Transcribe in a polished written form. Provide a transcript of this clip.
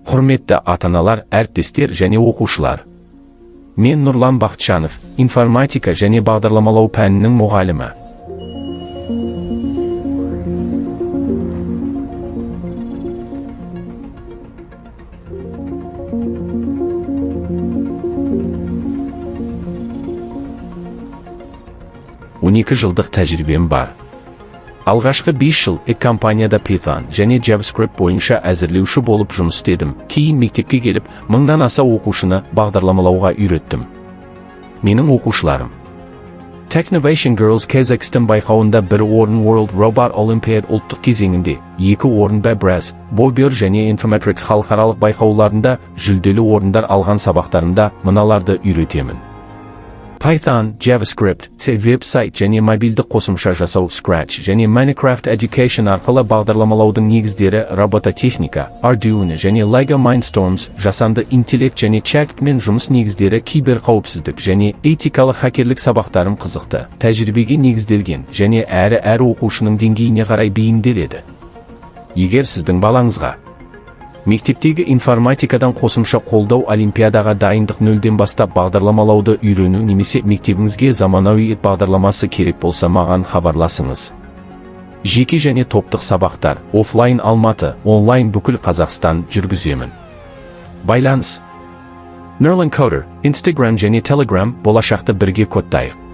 Құрметті ата-аналар, әріптестер және оқушылар. Мен Нұрлан Бақытжанов, информатика және бағдарламалау пәнінің мұғалімі. 12 жылдық тәжірибем бар. Алғашқы 5 жыл компанияда Python және JavaScript бойынша әзірлеуші болып жұмыс істедім. Кейін мектепке келіп, мыңнан аса оқушыны бағдарламалауға үйреттім. Менің оқушыларым: Technovation Girls Kazakhstan байқауында бір орын, World Robot Olympiad ұлттық кезеңінде екі орын, Bebras, Bobir және Infometrics халықаралық байқауларында жүлделі орындар алған. Сабақтарымда мыналарды үйретемін: Python, JavaScript, C, веб-сайт және мобильді қосымша жасау, Scratch және Minecraft Education арқылы бағдарламалаудың негіздері, робототехника, Arduino және Lego Mindstorms, жасанды интеллект және чат-мен жұмыс негіздері, киберқауіпсіздік және этикалық хакерлік. Сабақтарым қызықты, тәжірибеге негізделген және әрі әр оқушының деңгейіне қарай бейімделеді. Егер сіздің балаңызға мектептегі информатикадан қосымша қолдау, олимпиадаға дайындық, нөлден бастап бағдарламалауды үйрену немесе мектебіңізге заманауи бағдарламасы керек болса, маған хабарласыңыз. Жеке және топтық сабақтар, офлайн Алматы, онлайн бүкіл Қазақстан жүргіземін. Байланыс: Nurlan Coder, Instagram және Telegram. Болашақты бірге кодтайық.